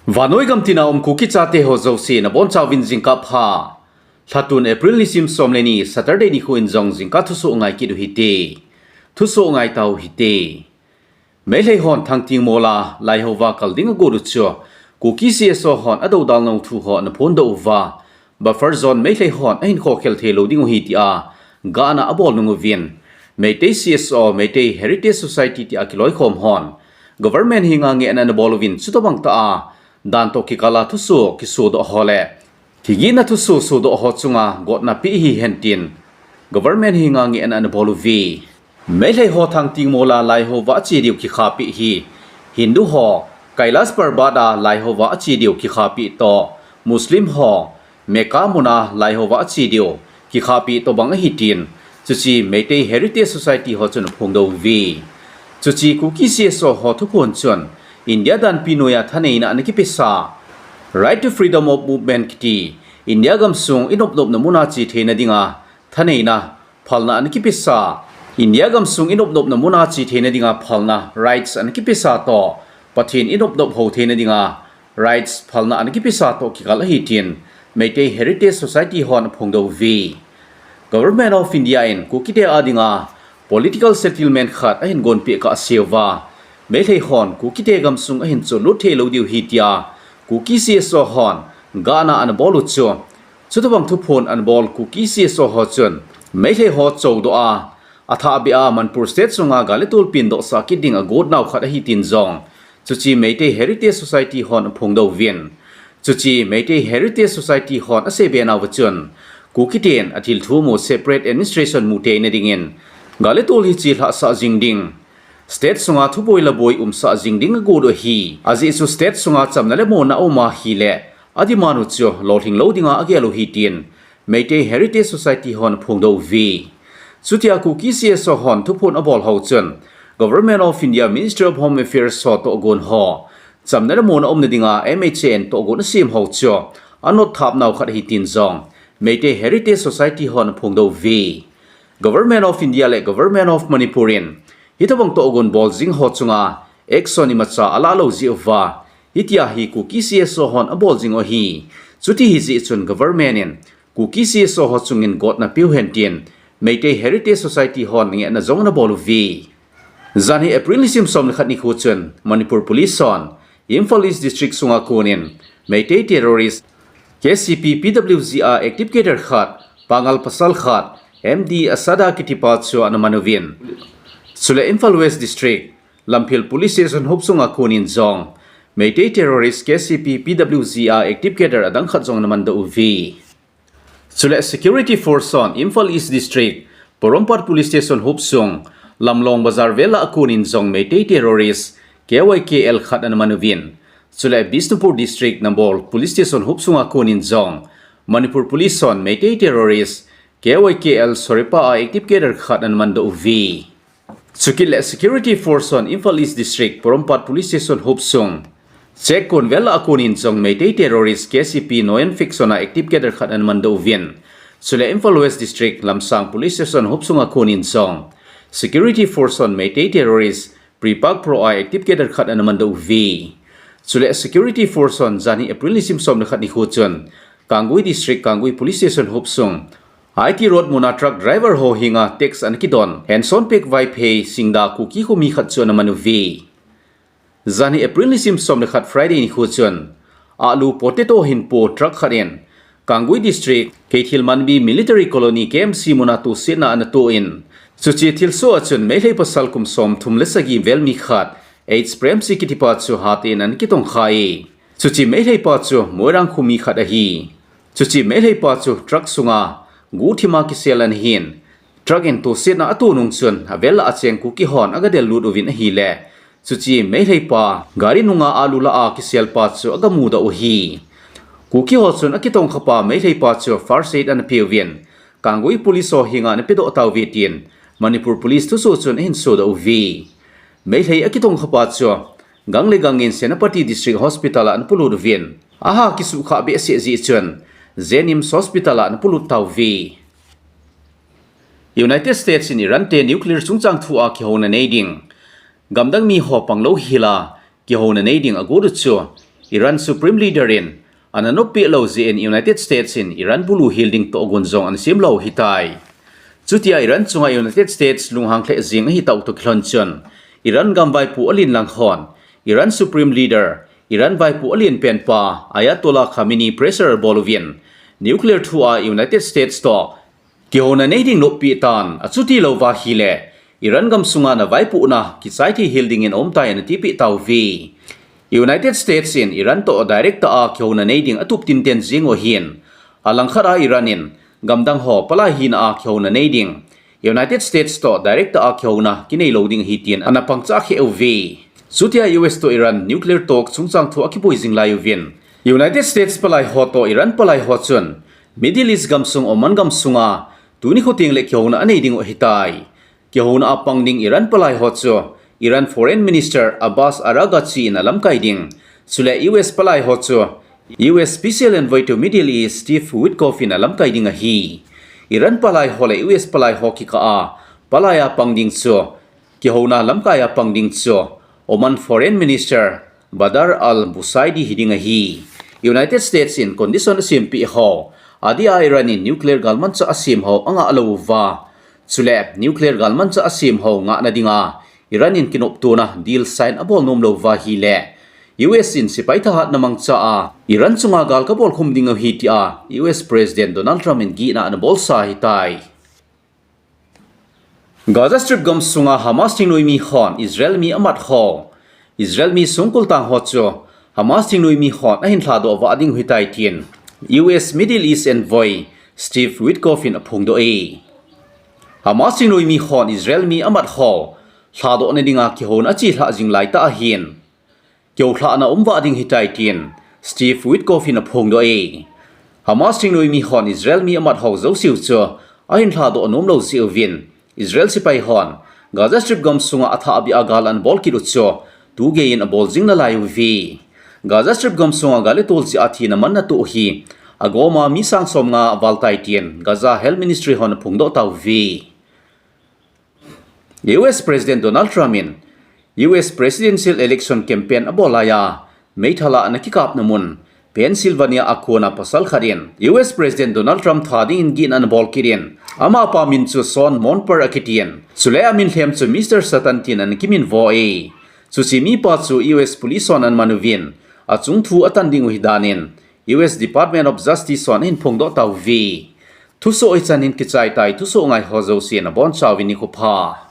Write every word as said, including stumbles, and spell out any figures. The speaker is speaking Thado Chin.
Vannoi gamtina um Kuki chate ho jouse nabonchauvin jingkah pha. Lhatun April nisim som le ni Saturday nikho in jong jingkah thusoh ngai kit u hite. Thusoh ngai tau hite. Meilhei hon Thangting Mola Lai houva kal ding agot u chu Kuki C S O hon adoudal nau thu ho ana phondoh uva, buffer zone Meilhei hon ahin khokhel thei lou ding u ahi tia gahna abol nung uvin, Meitei C S O, Meitei Heritage Society tia kiloikhom hon government henga ngehna ana bol uvin, chutobang tah a dan toh kikal a thusoh kisodoh ho le kigihna thusoh sodoh ho chunga gotna pe hihen tin government henga ngehna ana bol uve. Meilhei ho Thangting Mola Lai houva ache diu kikhapeh hi Hindu ho Kailash Parbat a Lai houva ache diu kikhapeh toh, Muslim ho Mecca muna Lai houva ache diu kikhapeh tobang ahi tin, chuche Meitei Heritage Society ho chun aphongdoh uve. Chuche Kuki C S O ho thuphon chun India danpi noiya thaneina ana kipesa Right to Freedom of Movement kiti, India gamsung inopnopna muna che theina dinga thaneina phalna ana kipesa, India gamsung inopnopna muna che theina dinga phalna rights ana kipesa toh, Pathen inopnop ho theina dinga rights phalna ana kipesa toh kikal ahi tin Meitei Heritage Society hon aphongdoh uve. Government of India in Kukite a dinga political settlement khat ahin gonpeh kah seuva, Meilhei hon Kukite gamsung ahin chonlut thei lou diu ahi tia Kuki C S O hon gahna ana bol u chu, chutobang thuphon ana bol Kuki C S O ho chun Meilhei ho chodoh a, athahbeh a Manipur State sunga gal le tol pendohsah kit ding agot nau khat ahi tin jong chuche Meitei Heritage Society hon aphongdoh uvin. Chuche Meitei Heritage Society hon aseibe nauva chun, Kukiten athil thu mu separate administration mu theina dingin gal le tol hi chelhahsah jing ding, state sunga thuboi laboi umsah jing ding agot u ahi. Ajeh chu state sunga chamna le monna aum ahile, ademand u chu lolhing lou dinga agel u ahi tin Meitei Heritage Society hon aphongdoh uve. Chutia Kuki C S O hon thuphon abol ho chun Government of India Ministry of Home Affairs ho tohgon ho chamna le monna umna dinga M H A in tohgon asem ho chu anotthap nau khat ahi tin jong Meitei Heritage Society hon aphongdoh uve. Government of India le Government of Manipur in hitobang tohgon bol jing ho chunga action imacha alah lou jeh uva, hitia hi Kuki C S O hon abol jing u ahi. Chuti ahi jeh chun government in Kuki C S O ho chungin gotna peu hen tin Meitei Heritage Society hon ngehna jong ana bol uve. Janhi April nisim som le khat nikho chun Manipur Police hon Imphal East District sunga konin Meitei terrorist K C P P W G a active cadre khat, Pangal pasal khat, M D Asada kitipa chu ana man uvin. Chule Imphal West District Lamphel Police Station huop sunga konin jong Meitei terrorist K C P P W G a active cadre adang khat jong ana mandoh uve. Chule security force hon Imphal East District Porompat Police Station huop sung Lamlong Bazar vel a konin jong Meitei terrorist K Y K L khat ana man uvin. Chule Bishnupur District Nambol Police Station huop sunga konin jong Manipur Police hon Meitei terrorist K Y K L Sorepa a active cadre khat ana mandoh uve. Chukit le security force hon Imphal East District Porompat Police Station huop sung Chek kon vel a konin jong Meitei terrorist K C P Noyan faction a active cadre khat ana mandoh uvin. Chule Imphal West District Lamsang Police Station huop sunga konin jong security force hon Meitei terrorist Pripak Pro a active cadre khat ana mandoh uve. Chule security force hon janhi April nisim som le khat nikho chun Kangui District Kangui Police Station huop sung I T Road muna truck driver ho henga tax ana kidon Henson Pek Vaiphei Singda Kuki khomi khat chu ana man uve. Janhi April nisim som le khat Friday nikho chun alu potato hinpo truck khat in Kangui District Keithelmanbi Military Colony K M C muna tosetna ana toh in, chuche thilsoh a chun Meitei pasal kum somthum le sagi vel mi khat H Premsi kitipa chu haten ana kitongkhai. Chuche Meitei pa chu Moirang khomi khat ahi. Chuche Meitei pa chu truck sunga guhthima kisel ana hin, truck in tosetna ato nung chun avel a cheng Kuki hon aga del lut uvin ahile, chuche Meitei pa gari nunga alu la a kisel pa chu aga mudoh u ahi. Kuki ho chun akitongkha pa Meitei pa chu first aid ana peuvin, Kangui Police ho henga ana pedoh tauve tin Manipur Police thusoh chun ahin sodoh uve. Meitei akitongkha pa chu gang le gang in Senapati District Hospital a ana polut uvin, aha kisuhkhah behseh jeh chun JNIMS Hospital a ana polut tauve. United States in Iran te nuclear chungchang thua kihouna nei ding, gamdang mi ho panglou hila kihouna nei ding agot u chu Iran Supreme Leader in ana noppi lou jeh in United States in Iran bulu hil ding tohgon jong ana sem lou ahitai. Chutia Iran chunga United States lunghang lheh jing ahi tah u toh kilhon chun, Iran gam vaipo alen lang hon, Iran Supreme Leader, Iran vaipo alen penpa Ayatollah Khamenei pressure abol uvin, nuclear thua United States toh kihouna nei ding noppi tan, achuti louva ahileh Iran gam sunga na vaipohna kichai thei hel dingin aum tai ana tipeh tauve. United States in Iran toh direct tah a kihouna nei ding atup tinten jing u ahin, alangkhat a Iran in gamdang ho palai hina a kihouna nei ding, United States toh direct tah a kihouna kinei lou ding ahi tin ana pangcha kheh uve. Chutia U S toh Iran nuclear talk chungchang thu akiboi jing lai uvin, United States palai ho toh Iran palai ho chun Middle East gam sung Oman gam sunga tuni khoteng le kihouna anei ding u ahitai. Kihouna a pang ding Iran palai ho chu Iran Foreign Minister Abbas Araghchi in alamkai ding, chule U S palai ho chu U S Special Envoy to Middle East Steve Witkoff in alamkai ding ahi. Iran palai ho le U S palai ho kikah a palai a pang ding chu, kihouna lamkai a pang ding chu Oman Foreign Minister Badr al Busaidi hiding ahi. United States in condition asempeh ho, adeh a Iran in nuclear galmanchah asem ho angah lou uva, chule nuclear galmanchah asem ho ngahna dinga Iran in kinoptona deal sign abol nom lou uva ahileh U S in sepai thahatna mangcha a Iran chunga gal kabol khum ding u ahi tia U S President Donald Trump in gihna ana bolsa ahitai. Gaza Strip gam sunga Hamas thingnoimi hon Israel mi amat ho, Israel mi songkul tang ho chu Hamas thingnoimi hon ahin lhadoh vah ding u ahitai tin U S Middle East Envoy Steve Witkoff in aphongdoh e. Hamas thingnoimi hon Israel mi amat ho lhadohna dinga kihouna achelhah jing laitah ahin, kihoulhahna um vah ding ahitai tin Steve Witkoff in aphongdoh e. Hamas thingnoimi hon Israel mi amat ho jouse u chu ahin lhadoh nom lou jeh uvin, Israel sepai hon Gaza Strip gam sunga athah beh a gal ana bol kit u chu tugei in abol jing nalai uve. Gaza Strip gam sunga gal le tol jeh a thina manna toh hi agoma mi sang somnga aval tai tin Gaza Health Ministry hon aphongdoh tauve. U S President Donald Trump in U S Presidential Election Campaign abol laiya meithal a ana kikapna mun Pennsylvania a kona pasal khat in U S President Donald Trump tha dingin gihna ana bol kit in, amapa min chu Sean Monper akitin, chule amin lhem chu Mister Satan tin ana kiminvo e. Chuche mipa chu U S Police hon ana man uvin, achung thu atan ding u ahi danin U S Department of Justice hon ahin phongdoh tauve. Thusoh hichan hin kichai tai, thusoh ngai ho jousen abonchauvin nikho pha.